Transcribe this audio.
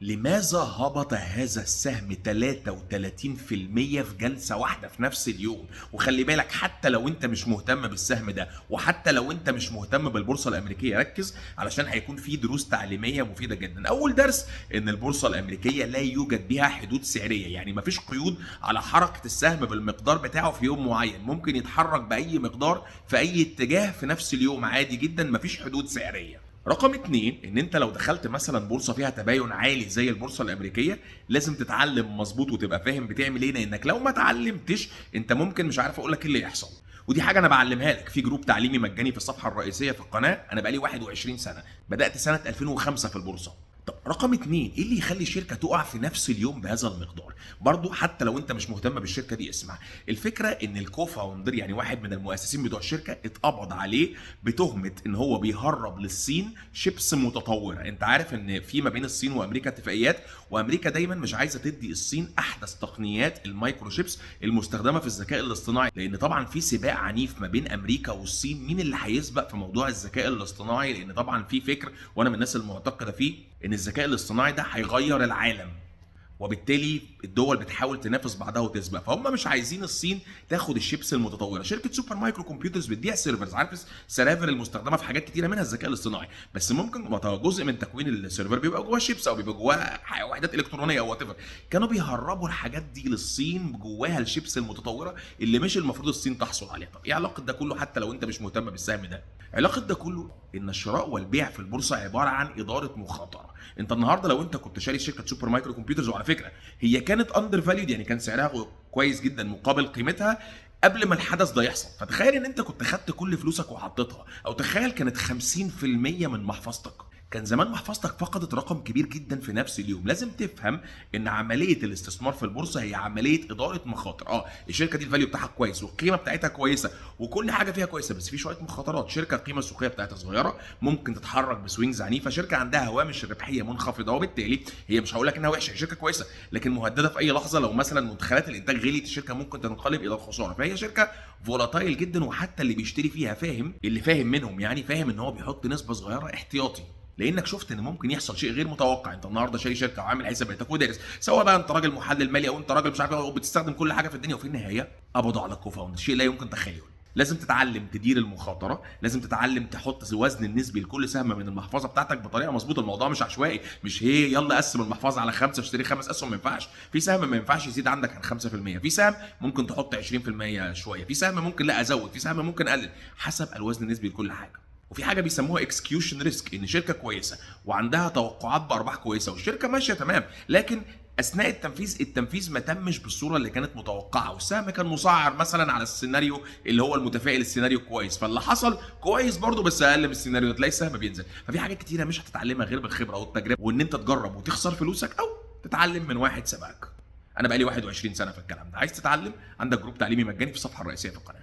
لماذا هبط هذا السهم 33% في جلسة واحدة في نفس اليوم؟ وخلي بالك، حتى لو انت مش مهتم بالسهم ده وحتى لو انت مش مهتم بالبورصة الامريكية، ركز علشان هيكون في دروس تعليمية مفيدة جدا. اول درس ان البورصة الامريكية لا يوجد بها حدود سعرية، يعني مفيش قيود على حركة السهم بالمقدار بتاعه في يوم معين، ممكن يتحرك بأي مقدار في اي اتجاه في نفس اليوم عادي جدا، مفيش حدود سعرية. رقم 2، ان انت لو دخلت مثلا بورصة فيها تباين عالي زي البورصة الامريكيه، لازم تتعلم مظبوط وتبقى فاهم بتعمل ايه، لانك لو ما اتعلمتش انت ممكن مش عارف اقول لك ايه اللي يحصل. ودي حاجة انا بعلمها لك في group تعليمي مجاني في الصفحة الرئيسية في القناه. انا بقالي 21 سنه، بدات سنة 2005 في البورصه. طب رقم 2، ايه اللي يخلي شركة تقع في نفس اليوم بهذا المقدار؟ برضو حتى لو انت مش مهتم بالشركة دي اسمع. الفكرة ان ال co-founder، يعني واحد من المؤسسين بتوع الشركه، اتقبض عليه بتهمه ان هو بيهرب للصين شيبس متطوره. انت عارف ان في ما بين الصين وامريكا اتفاقيات، وامريكا دايما مش عايزه تدي الصين احدث تقنيات ال microchips المستخدمة في الذكاء الاصطناعي، لان طبعا في سباق عنيف ما بين امريكا والصين مين اللي هيسبق في موضوع الذكاء الاصطناعي. لان طبعا في فكر، وانا من الناس المعتقده فيه، ان الذكاء الاصطناعي ده هيغير العالم، وبالتالي الدول بتحاول تنافس بعضها وتسبق، فهم مش عايزين الصين تاخد الشيبس المتطوره. شركة Super Micro Computers بتبيع servers، عارف السرافر المستخدمة في حاجات كتيرة منها الذكاء الاصطناعي، بس ممكن جزء من تكوين ال server بيبقى جواه شيبس او بيبقى جواه وحدات الكترونية او whatever. كانوا بيهربوا الحاجات دي للصين جواها الشيبس المتطورة اللي مش المفروض الصين تحصل عليها. طب ايه علاقة ده كله حتى لو انت مش مهتم بالسهم ده؟ علاقة ده كله ان الشراء والبيع في البورصة عبارة عن ادارة مخاطره. انت النهارده لو انت كنت شاري شركة Super Micro Computers، وعلى فكرة هي كانت undervalued، يعني كان سعرها كويس جدا مقابل قيمتها قبل ما الحدث ده يحصل، فتخيل ان انت كنت خدت كل فلوسك وحطيتها، او تخيل كانت 50% من محفظتك، كان زمان محفظتك فقدت رقم كبير جدا في نفس اليوم. لازم تفهم ان عملية الاستثمار في البورصة هي عملية ادارة مخاطر. الشركة دي ال value بتاعها كويس والقيمة بتاعتها كويسة وكل حاجة فيها كويسه، بس في شوية مخاطرات. شركة القيمة السوقية بتاعتها صغيره، ممكن تتحرك ب swings عنيفه، شركة عندها هوامش ربحية منخفضه، وبالتالي هي مش هقول لك انها وحشه، هي شركة كويسة لكن مهددة في اي لحظة لو مثلا مدخلات الانتاج غليت الشركة ممكن تنقلب الى الخساره. فهي شركة volatile جدا، وحتى اللي بيشتري فيها فاهم، اللي فاهم منهم يعني فاهم ان هو بيحط نسبه صغيرة احتياطي، لانك شفت ان ممكن يحصل شيء غير متوقع. انت النهارده شاري شركة وعامل حساباتك ودارس، سواء بقى انت راجل محلل مالي او انت راجل مش عارف ايه، وبتستخدم كل حاجة في الدنيا، وفي النهاية قبضوا على ال co-founder، شيء لا يمكن تخيله. لازم تتعلم تدير المخاطره، لازم تتعلم تحط وزن النسبي لكل سهم من المحفظة بتاعتك بطريقة مظبوطه. الموضوع مش عشوائي، مش هي يلا قسم المحفظة على 5 اشتري 5 اسهم، ما ينفعش. في سهم ما ينفعش يزيد عندك عن 5%، في سهم ممكن تحط 20% شويه، في سهم ممكن لا ازود، في سهم ممكن اقلل، حسب الوزن النسبي لكل حاجه. وفي حاجة بيسموها execution risk، ان شركة كويسة وعندها توقعات بارباح كويسة والشركة ماشية تمام، لكن اثناء التنفيذ التنفيذ ما تمش بالصورة اللي كانت متوقعه، والسهم كان مسعر مثلا على السيناريو اللي هو المتفائل، السيناريو كويس، فاللي حصل كويس برضه بس اقل من السيناريو، تلاقي السهم بينزل. ففي حاجات كتيرة مش هتتعلمها غير بالخبرة والتجربه، وان انت تجرب وتخسر فلوسك او تتعلم من واحد سبقك. انا بقالي 21 سنة في الكلام ده. عايز تتعلم؟ عندك group تعليمي مجاني في الصفحة الرئيسية في القناه.